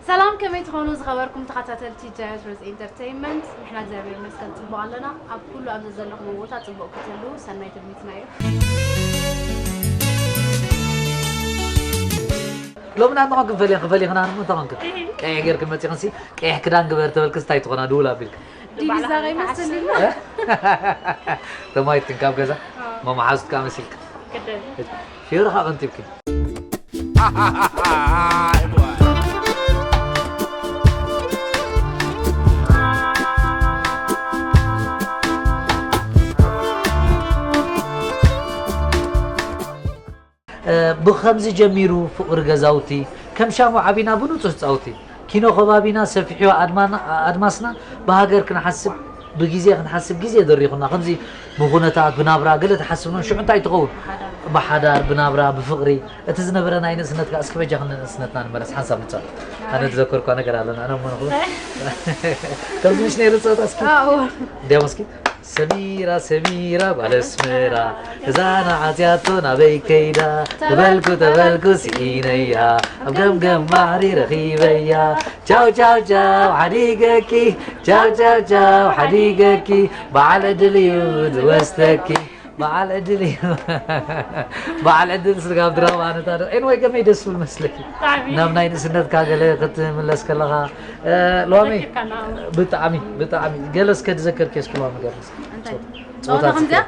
ሰላም፣ ከመይ ትኾኑ ዝኸበርኩም ተኸታተልቲ ጃያት ሮዝ ኢንተርቴይንመንት? ንሕና እግዚኣብሔር ይመስገን ጽቡቕ ኣለና። ኣብ ኩሉ ኣብ ዘለኹም ቦታ ጽቡቕ ክትህልዉ ሰናይ ትምኒትና እዩ። ሎምና እንተኾንክን ፈሊኽን ፈሊኽና ንሞ እንተኾንክን ቀይሕ ጌርክን መፂኽንሲ ቀይሕ ክዳን ግበር ተበልክስ እንታይ ትኾና ድውል ኣቢልክ ዲቪዛ ከይመስል ኢሉ ተማይትክን ካብ ገዛ መመሓዙት ከዓ መሲልክ ሽርኻ ቀንጢብክን ብኸምዚ ጀሚሩ ፍቕሪ ገዛውቲ ከም ሻሙ ዓቢና ብንጹህ ጻውቲ ኪኖ ከባቢና ሰፊሕዮ ኣድማና ኣድማስና ብሃገር ክንሓስብ ብግዜ ክንሓስብ ግዜ ደሪኹና ከምዚ ብኹነታት ብናብራ ገለ ትሓስብ ኖን ሽዑ እንታይ ትኸውን ብሓዳር ብናብራ ብፍቕሪ እቲ ዝነበረ ናይ ንእስነትካ እስኪ በጃ ክንንእስነትና ንመለስ ሓንሳብ ንጻወት ኣነ ዝዘከርኳ ነገር ኣለና ኣነ መን ኹ ከምዚ ምሽ ነይሩ ጸወታ እስኪ እንዲያም እስኪ ሰሚራ ሰሚራ ጓል ኣስመራ እዛ ንዓትያቶ ናበይ ከይዳ ተበልኩ ተበልኩ ስኢነያ ኣብ ገምገም ባሕሪ ረኺበያ ቻው ቻው ቻው ሓዲገኪ ቻው ቻው ቻው ሓዲገኪ በዓል ዕድል እዩ ዝወስደኪ በዓል ዕድል እዩ በዓል ዕድል ስጋብ ድራማ ኣነታ ዶ ኤንወይ ከመይ ደስ ዝብል መስለኪ ናብ ናይ ንእስነትካ ገለ ክትምለስ ከለኻ ሎሚ ብጣዕሚ ብጣዕሚ ገለ እስከ ዝዘከርኪ እስኪ ሎሚ ገርስ ጸወታ ከምዚያ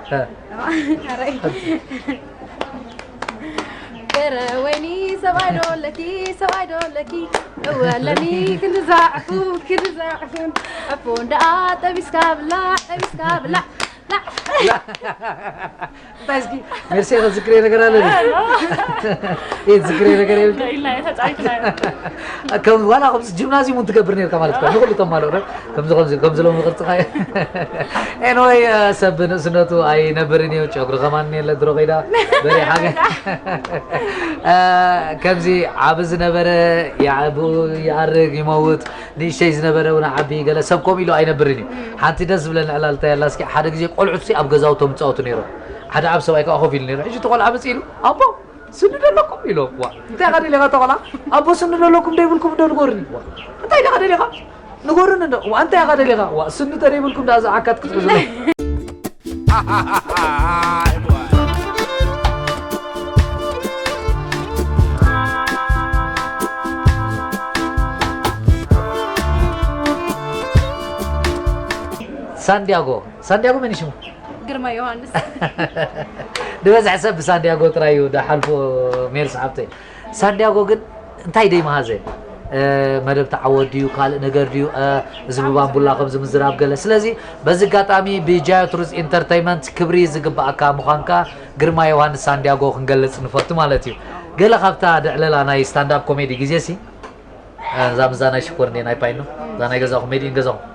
ገረ ወይኒ ሰብኣይ ዶ ኣለኪ ሰብኣይ ዶ ኣለኪ እወ ኣለኒ ክንድዛ ዕፉን ክንድዛ ዕፉን ዕፉን ደኣ ጠቢስካ ብላዕ ጠቢስካ ብላዕ እንታይ እስኪ ሜርሴ ከዝክሬ ነገር ኣለ ዝክሬ ነገር የብል ከም ዋላ ከምዚ ጂምናዚየም እውን ትገብር ነርካ ማለት ካ ንኩሉ ተማልኦ ከምዚ ከምዚ ከምዚ ሎሚ ቅርፅኻ ኤንወይ ሰብ ንእስነቱ ኣይነብርን እዩ ጨጉሪ ከማን የለ ድሮ ከይዳ በሪሓ ከምዚ ዓብ ዝነበረ ብኡ ይኣርግ ይመውት ንእሽተይ ዝነበረ እውን ዓቢ ገለ ሰብ ከምኡ ኢሉ ኣይነብርን እዩ ሓንቲ ደስ ዝብለኒ ዕላል እንታይ ኣላ እስኪ ሓደ ግዜ ቆልዑት ሲ ኣብ ገዛውቶም ይፃወቱ ነይሮም ሓደ ዓብ ሰብኣይ ከዓ ኮፍ ኢሉ ነይሩ ሕጂ እቲ ቆልዓ መፂ ኢሉ ኣቦ ስኒ ደለኩም ኢሎም ዋ እንታይ ኢኻ ደሊኻ ተቆላ ኣቦ ስኒ ደለኩም ደይብልኩም እንዶ ንገሩኒ ዋ እንታይ ኢኻ ደሊኻ ንገሩኒ እንዶ ዋ እንታይ ኢኻ ደሊኻ ዋ ስኒ ተደይብልኩም ዳ ዝዓካት ክትሕዙ ሳንዲያጎ ሳንዲያጎ መን ሽሙ ግርማ ዮሃንስ ንበዝሒ ሰብ ብሳንዲያጎ ጥራይ እዩ ዳሓልፎ ሜርስ ሓብተይ ሳንዲያጎ ግን እንታይ ደይ መሃዘ መደብ ተዓወት ድዩ ካልእ ነገር ድዩ እዚ ብባምቡላ ከምዚ ምዝራብ ገለ ስለዚ በዚ ኣጋጣሚ ብጃዮ ቱሪስት ኢንተርተይመንት ክብሪ ዝግባኣካ ምዃንካ ግርማ ዮሃንስ ሳንዲያጎ ክንገልፅ ንፈቱ ማለት እዩ ገለ ካብታ ድዕለላ ናይ ስታንዳፕ ኮሜዲ ግዜ ሲ እዛ ምዛ ናይ ሽኮር እንዴ ናይ ፓይኖ እዛ ናይ ገዛኹም ሜድ ኢን ገዛኹም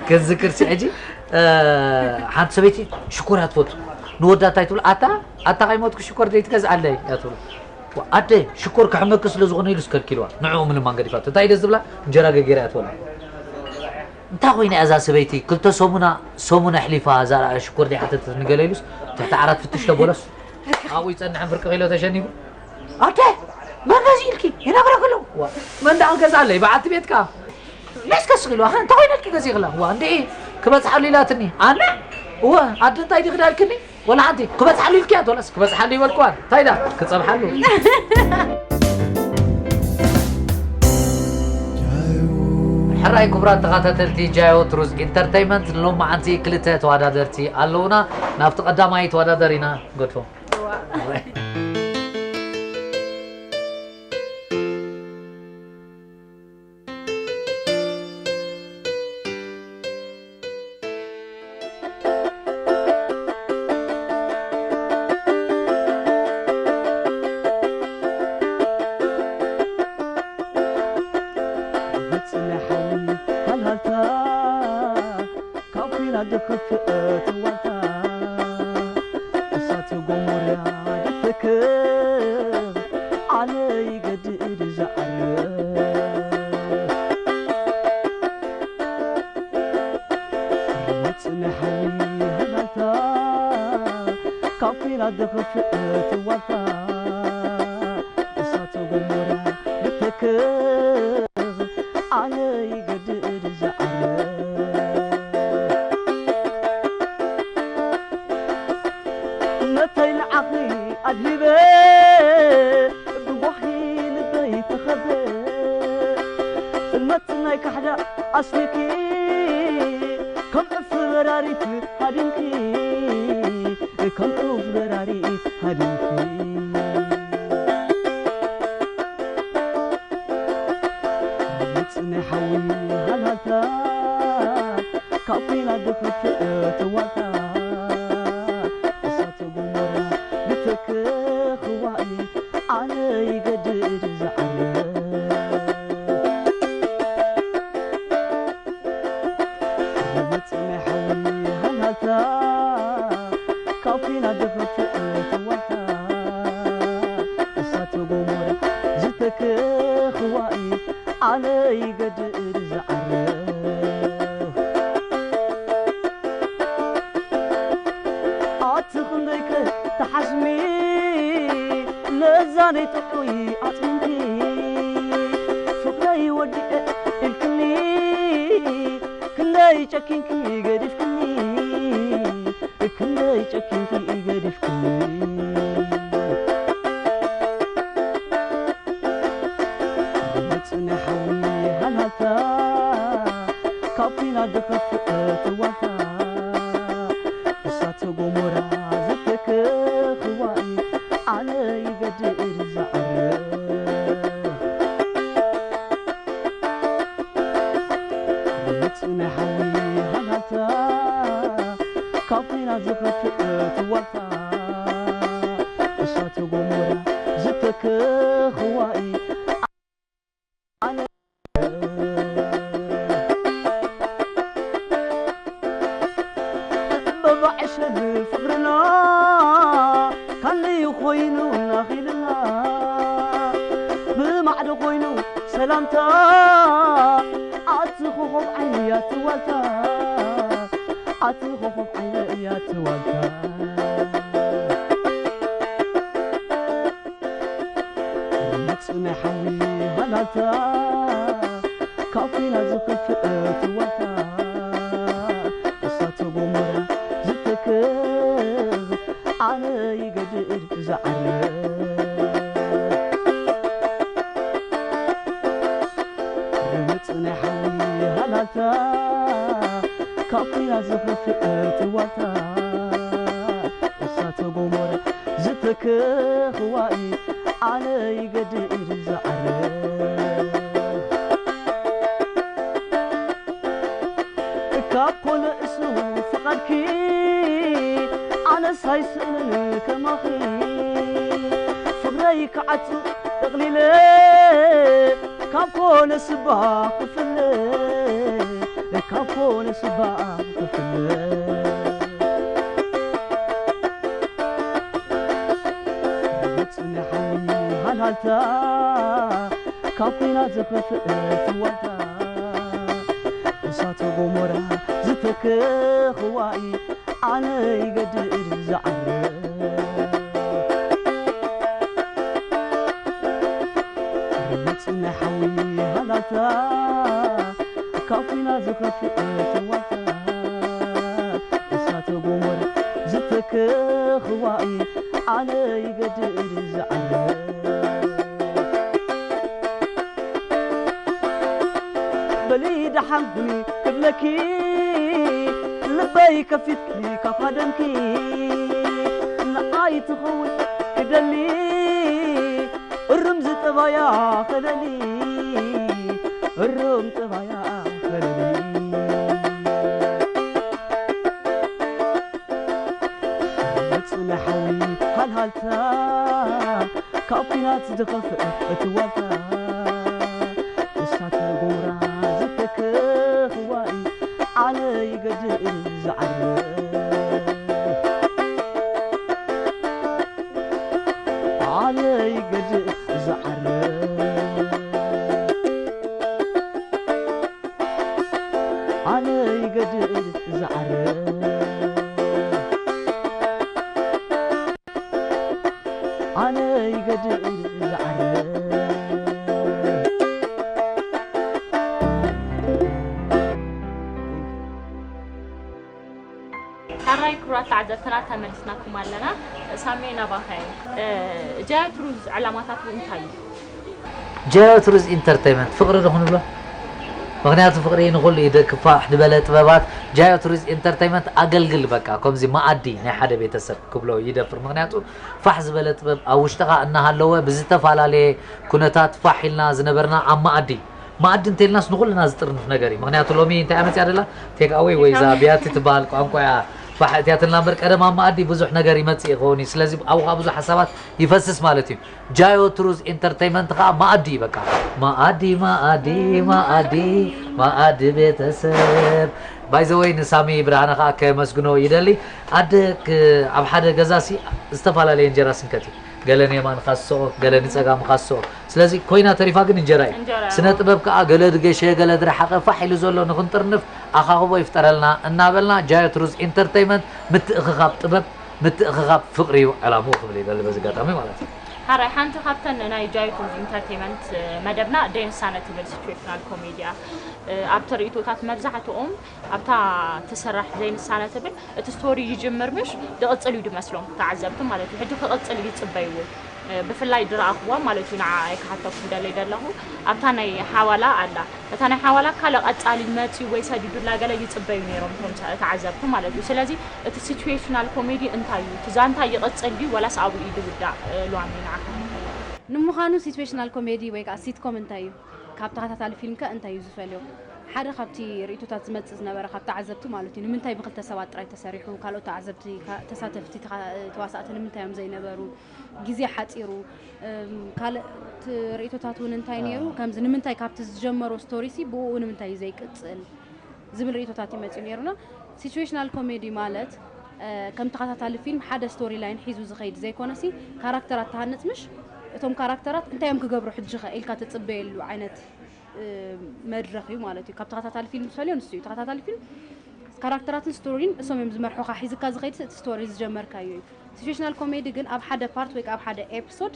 ክዝክር ሲ ሕጂ ሓንቲ ሰበይቲ ሽኮር እያ ትፈቱ ንወዳ እንታይ ትብል ኣታ ኣታ ካይሞትኩ ሽኮር ዘይትገዝኣለይ እያ ትብሉ ኣደ ሽኮር ክሕመኪ ስለ ዝኾነ ኢሉ ስከልኪልዋ ንዕኡ ምንም ኣንገዲፋቶ እንታይ ኢለ ዝብላ እንጀራ ገገራ እያ ትበላ እንታይ ኮይና እዛ ሰበይቲ ክልተ ሰሙና ሰሙን ኣሕሊፋ እዛ ሽኮር ዘይሓተተት ንገለ ኢሉስ ትሕቲ ዓራት ፍትሽ ተበሎስ ኣብኡ ይፀንሕን ፍርቂ ኪሎ ተሸኒጉ ኣደ መን ገዚእልኪ ይነግረክ ኣለዉ መን ደኣ ክገዝኣለይ በዓልቲ ቤትካ ነስከ ስቕ ኢሉ ኣኸ እንታይ ኮይነልኪ ገዚእኽላ ዋ እንድዒ ክበፅሓሉ ኢላትኒ ኣነ እወ ኣደ እንታይ ዲኺ ዳልክኒ ወላ ሓንቲ ክበፅሓሉ ኢልክያ ትበለስ ክበፅሓሉ ይበልክዋን እንታይ ዳ ክፀብሓሉ ሕራይ ክቡራት ተኸታተልቲ ጃዮ ትሩዝ ኢንተርተይመንት ንሎማዓንቲ ክልተ ተወዳደርቲ ኣለዉና ናብቲ ቀዳማይ ተወዳደር ኢና ገድፎም ካብ ኲናት ዝኸፍእ እቲ ዋልታ እሳተ ጎመራ ብተክኽ ኣነ ይገድድ ዝዓርፍ። ነተይ ንዓኺ ኣድሂበ ብጓሂ ልበይ ተኸበ። ጽልመት ናይ ካሕዳ ኣስኒኪ ከም ዑፍ በራሪት ሃዲምኪ፣ ከም ዑፍ በራሪት ሃዲምኪ። ምጽነ ሓዊ ሃልሃልታ ካብ ኲናት ዝኸፍእ ትዋልታ እሳተ ጎመራ ብተክኽዋይ ኣነ ይገድድ ዝዓርፍ። ዝመጽእ ናይ ሓዊ ሃልሃልታ ካብ ኲናት ዝኸፍእ ትዋልታ እሳተ ጎመራ ዝተክኽዋይ ኣነ ይገድድ ዝዓርፍ። ኣቲ ክንደይከ ተሓስሚ ነዛ ናይ ጥዑይ ኣጽምምቲ ፍቕረይ ወዲኤ ኢልክኒ ክንደይ ጨኪንኪ ገዲፍክኒ ክንደይ ጨኪንኪ ገዲፍክኒ። ዝመጽእ ናይ ሓዊ ሃልሃልታ ካብ ኲናት ዝኸፍእ ትዋልታ እሳተ ጎመራ ዝተክኽዋይ ኣነ ይገድድ ዝዓርፍ። ዝመጽእ ናይ ሓዊ ሃልሃልታ ካብ ኲናት ዝኸፍእ ትዋልታ እሳተ ጎመራ ዝተክኽዋይ ኣነ መባዕሸል ፍቕርና ካለይ ኮይኑ ናኺልና ብማዕዶ ኮይኑ ሰላምታ ኣቲ ኮኾብ ዓይነይ ኣቲ ዋልታ ኣቲ ኮኾብ ዓይነይ ኣቲ ዋልታ። ዝመጽእ ናይ ሓዊ ሃልሃልታ ካብ ኲናት ዝኸፍእ ትዋልታ እሳተ ጎመራ ዝተክኽ ኣነ ይገድድ ዝዓርፍ። ዝመጽእ ናይ ሓዊ ሃልሃልታ ካብ ኲናት ዝኸፍእ ትዋልታ እሳተ ጎመራ ዝተክኽዋይ ኣነ ይገድድ ዝዓርፍ። ካብ ኮነ እሱ ፍቓድኪ ኣነስ ኣይስእንን ከማኺ ፍቕረይ ክዓጽ ጠቕሊለ ካብ ኮነ ስባ ክፍለ ካብ ኮነ ስባ ክፍለ። ዝመጽእ ናይ ሓዊ ሃልሃልታ ካብ ኲናት ዝኸፍእ ትዋልታ እሳተ ጎመራ ዝተክኽዋይ ኣነ ይገድድ ዝዓርፍ። ዝመጽእ ናይ ሓዊ ሃልሃልታ ካብ ኲናት ዝኸፍእ ትዋልታ እሳተ ጎመራ ዝተክኽዋይ ኣነ ይገድድ ዝዓርፍ። በሊ ደሓን ኩኒ ክብለኪ ልበይ ከፊትኪ ካብ ሃደምኪ ንዓይ ትኸውን ክደሊ እርም ዝጠባያ ኸለሊ እርም ጠባያ ኸለሊ። ዝመጽእ ናይ ሓዊ ሃልሃልታ ካብ ኲናት ዝኸፍእ እቲ ዋልታ እሳተ ጎመራ ዝተክኽዋይ ኣነ ይገድድ ዝዓርፍ። ኣነ ይገድድ ዝዓርፍ። ኣነ ይገድድ ዝዓርፍ። ሕራይ ክቡራት ተዓዘብትና ተመሊስናኩም ኣለና። ሳሜ ናባኻ እዩ። እ፣ ጃያ ትሩዝ ዕላማታቱ እንታይ እዩ? ጃዮ ትሩዝ ኢንተርቴይመንት ፍቕሪ ዶ ክንብሎ? ምኽንያቱ ፍቕሪ ንኹሉ እዩ። ደቂ ፋሕ ዝበለ ጥበባት ጃዮ ትሩዝ ኢንተርቴይመንት ኣገልግል በቃ ከምዚ መኣዲ ናይ ሓደ ቤተሰብ ክብሎ ይደፍር። ምኽንያቱ ፋሕ ዝበለ ጥበብ ኣብ ውሽጥኻ እናሃለወ ብዝተፈላለየ ኩነታት ፋሕ ኢልና ዝነበርና ኣብ መኣዲ መኣዲ እንተልናስ ንኹልና ዝጥርንፍ ነገር እዩ። ምኽንያቱ ሎሚ እንታይ ኣመፅያ ደላ ቴክ ኣወይ ወይ እዛ ቢያቲ ትበሃል ቋንቋ እያ ፋሕ እትያትና እምበር ቀደም ኣብ መኣዲ ብዙሕ ነገር ይመፅእ ይኸውን እዩ። ስለዚ ኣብኡ ከዓ ብዙሕ ሓሳባት ይፈስስ ማለት እዩ። ጃዮ ትሩዝ ኢንተርቴይመንት ከዓ መኣዲ እዩ በቃ መኣዲ መኣዲ መኣዲ መኣዲ ቤተሰብ ባይዘወይ ንሳሚ ብርሃነ ከዓ ከመስግኖ ይደሊ። ኣደ ክ- ኣብ ሓደ ገዛ ሲ ዝተፈላለየ እንጀራ ስንከት እዩ። ገለ ንየማን ካሶ ገለ ንፀጋም ካሶ ስለዚ ኮይና ተሪፋ ግን እንጀራ እዩ። እንጀራ እዩ። ስነ ጥበብ ከዓ ገለ ድገሸ ገለ ድረሓቐ ፋሕ ኢሉ ዘሎ ንክንጥርንፍ ኣኻኽቦ ይፍጠረልና እናበልና ጃዮ ትሩዝ ኢንተርቴይመንት ምትእኽኻብ ጥበብ ምትእኽኻብ ፍቕሪ እዩ ዕላምኡ ክብል ይደሊ በዚ ኣጋጣሚ ማለት እዩ። ሓራይ ሓንቲ ካብተን ናይ ጃይቱዝ ኢንተርቴይመንት መደብና ደይንሳነ ትብል ሲቹዌሽናል ኮሜድያ ኣብቲ ርእይቶታት መብዛሕትኦም ኣብታ ትስራሕ ዘይንሳነ ትብል እቲ ስቶሪ ይጅምር ምሽ ድቕፅል እዩ ድመስሎም ተዓዘብቲ ማለት እዩ። ሕጂ ክቕፅል ይፅበይዎ ብፍላይ ድረኣኽዋ ማለት እዩ። ንዓ ኣይክሓተኩም ደለይ ደለኹ ኣብታ ናይ ሓዋላ ኣላ እታ ናይ ሓዋላ ካልእ ቀጻሊ መጺኡ ወይ ሰዲዱላ ገለ ይጽበዩ ነይሮም እቶም ተዓዘብቲ ማለት እዩ። ስለዚ እቲ ሲቹዌሽናል ኮሜዲ እንታይ እዩ? እቲ ዛንታ ይቕጽል ድዩ ወላስ ኣብኡ እዩ ዝውዳእ? ሉዋሚ ንዓኻ። ንምዃኑ ሲቹዌሽናል ኮሜዲ ወይ ከዓ ሲትኮም እንታይ እዩ? ካብ ተኸታታሊ ፊልም ከ እንታይ እዩ ዝፈልዮ? ሓደ ካብቲ ርእይቶታት ዝመጽእ ዝነበረ ካብ ተዓዘብቲ ማለት እዩ ንምንታይ ብክልተ ሰባት ጥራይ ተሰሪሑ ካልኦት ተዓዘብቲ ተሳተፍቲ ተዋሳእቲ ንምንታይ እዮም ዘይነበሩ? ግዜ ሓፂሩ ካልእ ርእቶታት እውን እንታይ ነይሩ ከምዚ ንምንታይ ካብቲ ዝጀመሮ ስቶሪ ሲ ብኡ ንምንታይ ዘይቅፅል ዝብል ርእቶታት ይመፅኡ ነይሩና። ሲቹዌሽናል ኮሜዲ ማለት ከም ተኸታታሊ ፊልም ሓደ ስቶሪ ላይን ሒዙ ዝኸይድ ዘይኮነ ሲ ካራክተራት ትሃንፅ ምሽ እቶም ካራክተራት እንታይ እዮም ክገብሩ ሕጂ ኸ ኢልካ ትፅበየሉ ዓይነት መድረኽ እዩ ማለት እዩ። ካብ ተኸታታሊ ፊልም ዝፈልዮ ንሱ እዩ። ተኸታታሊ ፊልም ካራክተራትን ስቶሪን እሶም እዮም ዝመርሑኻ። ሒዝካ ዝኸይድ እቲ ስቶሪ ዝጀመርካዮ እዩ። ሲቹዌሽናል ኮሜዲ ግን ኣብ ሓደ ፓርት ወይ ኣብ ሓደ ኤፒሶድ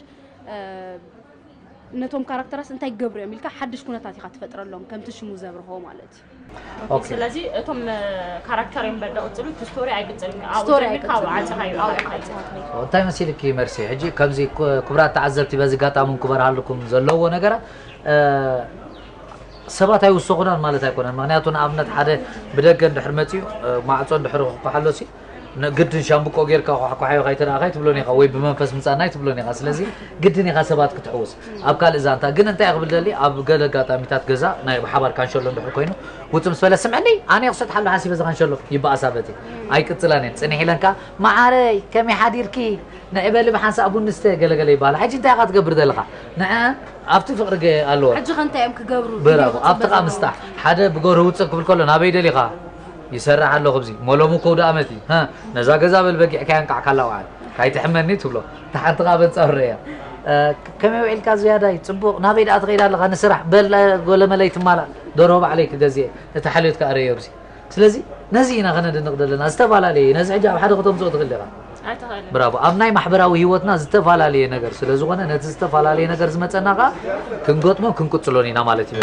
ነቶም ካራክተራት እንታይ ክገብሩ እዮም ኢልካ ሓድሽ ኩነታት ኢኻ ትፈጥረሎም ከምቲ ሽሙ ዘብርሆ ማለት እዩ። ኦኬ፣ ስለዚ እቶም ካራክተር እዮም በደ ቅፅሉ እቲ ስቶሪ ኣይቅፅልን እዩ። ኣብኡ ስቶሪ ጀሚርካ ኣብኡ ኣይቅፅልን። ዓፅኻ እዩ። ኣብኡ ዓፅኻ እዩ። እንታይ መሲልኪ መርሲ? ሕጂ ከምዚ ኩ- ክቡራት ተዓዘብቲ በዚ ኣጋጣሚ ክበርሃልኩም ዘለዎ ነገራት እ፣ ሰባት ኣይውሰኹናን ማለት ኣይኮነን። ምክንያቱ ንኣብነት ሓደ ብደገ እንድሕር መፅዩ እ፣ ማዕፆ እንድሕር ክኳሓሎ ሲ ን- ግድን ሻምብቆ ጌርካ ኳሕኳሓዮ ካይተረኣኻ ኣይትብሎን ኢኻ ወይ ብመንፈስ ምፃና ኣይትብሎን ኢኻ። ስለዚ ግድን ኢኻ ሰባት ክትሕውስ ኣብ ካልእ ዛንታ ግን እንታይ ክብል ደሊ ኣብ ገለ ኣጋጣሚታት ገዛ ናይ ብሓባር ካንሸሎ እንድሕር ኮይኑ ውፅ ምስ በለ ስምዕኒ ኣነ ክሰጥሓሉ ሓሲበ እዚ ካንሸሎ ይበኣሳ በቲ ኣይቅፅላን እየን ፅንሕ ኢለንካ መዓረይ ከመይ ሓዲርኪ ንዕበሊ ብሓንሳእ ቡን ንስተ ገለገለ ይበሃላ። ሕጂ እንታይ ኢኻ ትገብር ዘለኻ? ንዐ ኣብቲ ፍቕሪ ገ ኣለዋ። ሕጂ ከ እንታይ እዮም ክገብሩ? ብራቮ። ኣብቲ ኸኣ ምስጣሕ ሓደ ብጎርህ ውጽእ ክብል ከሎ ናበይ ደሊኻ? ይሰርሕ ኣለኹ ብዚ። ሞሎሙ ከው ደኣ መጺ። ሃ ነዛ ገዛ በል በጊዕካያ እንቃዕካላ ውዓል። ካይትሕመኒ ትብሎ። እታ ሓንቲ ኸኣ በንጻሩ ረእያ። ከመይ ውዒልካ ዝያዳይ? ጽቡቕ። ናበይ ደኣ ትኸይድ ኣለኻ? ንስራሕ። በል ጎለመለይ ትማላእ። ደርሆ ባዕለይ ክገዝእ እየ። እቲ ሓልዮት ከኣ ረእዮ ብዚ። ስለዚ ነዚ ኢና ከነድንቕ ዘለና ዝተፈላለየ ነዚ ሕጂ ኣብ ሓደ ከተምፅኦ ትኽእል ዲኻ ኣይትኽእልን። ብራቮ ኣብ ናይ ማሕበራዊ ህይወትና ዝተፈላለየ ነገር ስለ ዝኾነ ነቲ ዝተፈላለየ ነገር ዝመፀና ከዓ ክንገጥሞን ክንቅፅሎን ኢና ማለት እዩ።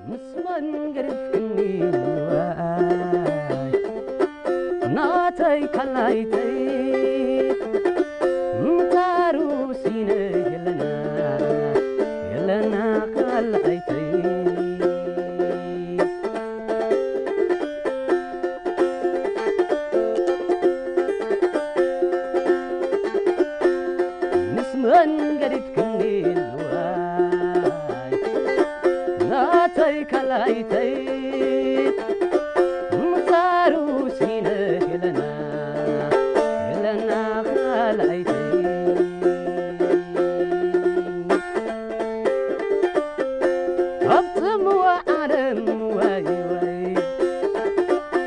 ምስ መን ገዲፍክኒ ዋይ ናተይ ካላይተይ ምታሩ ሲነ የለና የለና ካላይተይ ምስ መን ገዲፍክኒ ዋይ ናተይ ካላይተይ ምጻሩ ሲነ ሄለና ሄለና ካላይተይ ኣብ ጽምዋ ዓለም ዋይ ዋይ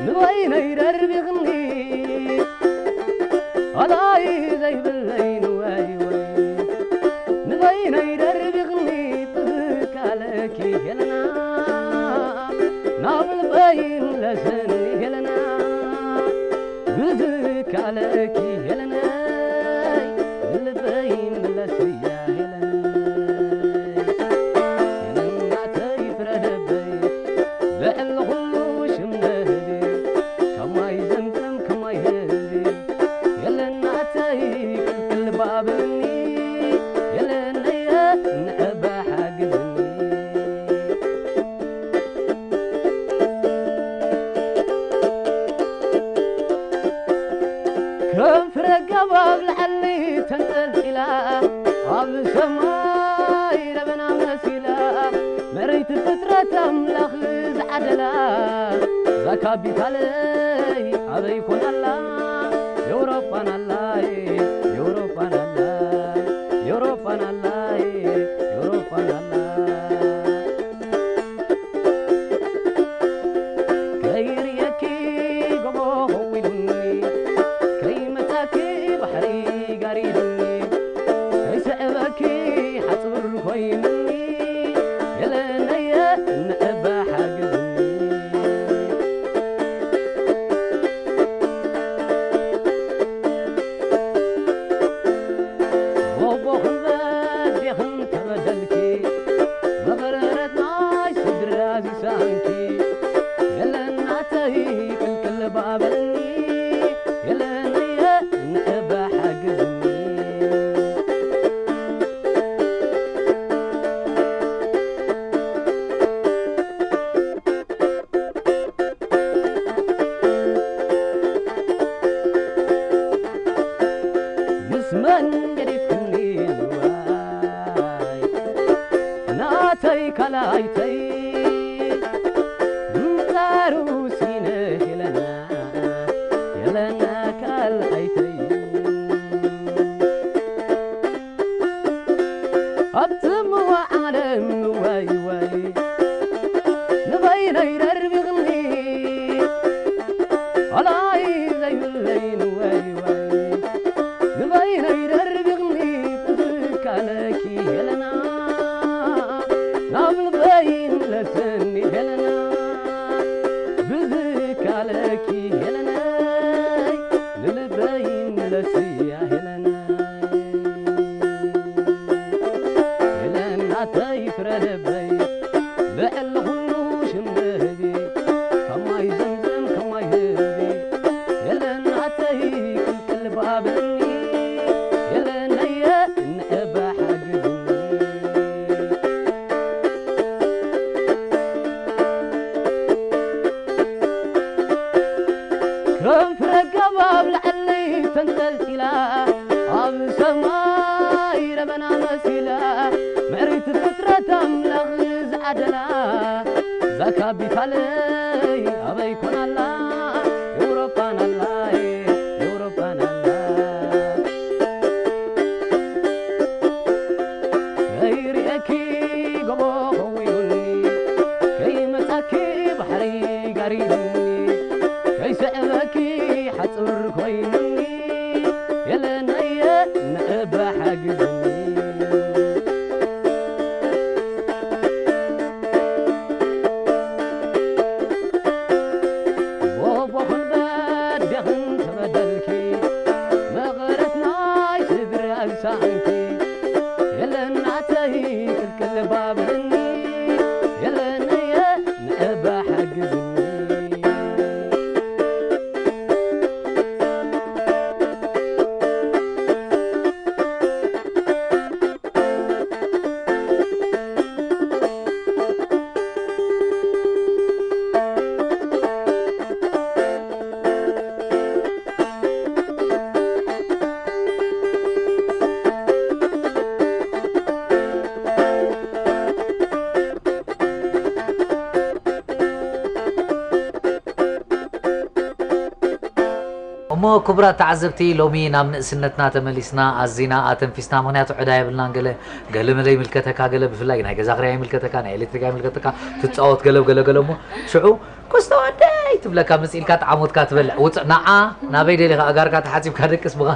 ንበይነይ ደርቢኽኒ ኣላይ ዘይብለይ ንዋይ ዋይ ንበይነይ ሰማይ ደበና መሲላ፣ መሬት ፍጥረት ኣምላኽ ዝዓደላ፣ እዛ ካፒታለይ ኣበይ ኮናላ? ኤውሮጳ ናላይ፣ ኤውሮጳ ናላይ፣ ኤውሮጳ ናላይ፣ ኤውሮጳ ናላ። ከይርእየኪ ጎቦ ኸዊሉኒ፣ ከይመጻኪ ባሕሪ ጋሪዱኒ፣ ከይስዕበኪ ሓጹር ኮይኑኒ፣ የለነየ እንዕባ ሓግዝኒ። ጎቦኽን በዴኽን ተበደልኪ፣ መቐረት ናይ ስድራ ዝሳንኪ፣ የለናተይ ቅልቅል ባበልኒ፣ የለነየ ንዕባ ሓግዝኒ። ምስ መን ገዲፍክኒ ንዋይ፣ ናተይ ካላይተይ፣ ምንጻሩ ሲነ ሄለና፣ ሄለና ካልኣይተይ። ኣብቲ ምዋ ዓለም ዋይ ዋይ፣ ንበይነይ ደርቢኽኒ፣ ኣላይ ዘይብለይ ንዋይ ዋይ፣ ንበይነይ ደርቢኽኒ፣ ብዝካለኪ ሄለና፣ ናብ ልበይ ምለሰኒ ሄለና፣ ብዝካለኪ ሄለናይ፣ ንልበይ ምለስያ ሄለናይ። ሄለናተይ ፍረ ልበይ፣ ልዕሊ ኩሉ ሽም ንህቢ፣ ከማይ ዘምዘም ከማይ ህቢ፣ ሄለናተይ ቅልቅል ባብልኒ፣ ሄለነየ እንዕባ ሓግዝኒ። ከም ፍረ ገባብ ላዕለይ ተንጠልጢላ፣ ኣብ ሰማይ ደበና መሲላ፣ ምዕሪት ፍጥረት ኣምላኽ ዝዓደላ፣ እዛ ካፒታለይ ኣበይ ኮናላ? ኤውሮጳ ናላይ፣ ኤውሮጳ ናላ። ከይርእየኪ ጎቦ ኸዊሉኒ፣ ከይመጻኪ ባሕሪ ጋሪዱኒ፣ ከይስዕበኪ ሓጹር ኮይኑኒ፣ የለነየ ንዕባ ሓግዝኒ። ጎቦኽን በዴኽን ተበደልኪ፣ መቐረት ናይ ስድራ ዝሳንኪ፣ የለናተይ ቅልቅል ባብልኒ፣ የለነየ ንዕባ ሓግዝኒ። እሞ ክቡራት ተዓዘብቲ፣ ሎሚ ናብ ንእስነትና ተመሊስና፣ ኣዚና ኣተንፊስና። ምኽንያቱ ዕዳ የብልናን። ገለ፣ ገለ መለ ይምልከተካ፣ ገለ ብፍላይ ናይ ገዛ ክራይ ይምልከተካ፣ ናይ ኤሌክትሪክ ይምልከተካ፣ ትጻወት ገለ ገለ ገለ። እሞ ሽዑ ኮስተ ወደይ ትብለካ፣ መጽእ ኢልካ ጣዕሞትካ ትበልዕ። ውጽእ ንዓ፣ ናበይ ደሊኻ? ኣጋርካ ተሓጺብካ ደቅስ ብኻ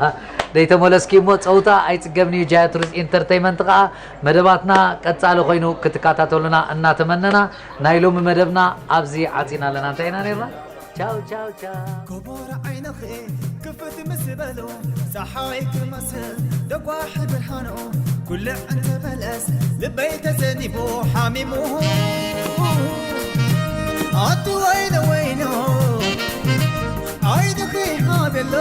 ደይተመለስኪ። እሞ ጸውታ ኣይጽገብን እዩ። ጃያ ቱሪስት ኢንተርተይመንት ከኣ መደባትና ቀጻሊ ኮይኑ ክትከታተሉና እናተመነና፣ ናይ ሎሚ መደብና ኣብዚ ዓጺና ኣለና። እንታይ ኢና ነርና? ቻው ቻው ቻው። ኮቦር ዓይንኺ ክፍት ምስ በሉ፣ ጸሓይ ክመስል ደጓሒ ብርሃኑ፣ ኩልዕ እንተ በለስ ልበይ ተዘኒቡ ሓሚሙ። ኣቲ ወይነ ወይኖ፣ ዓይንኺ ሃበሎ።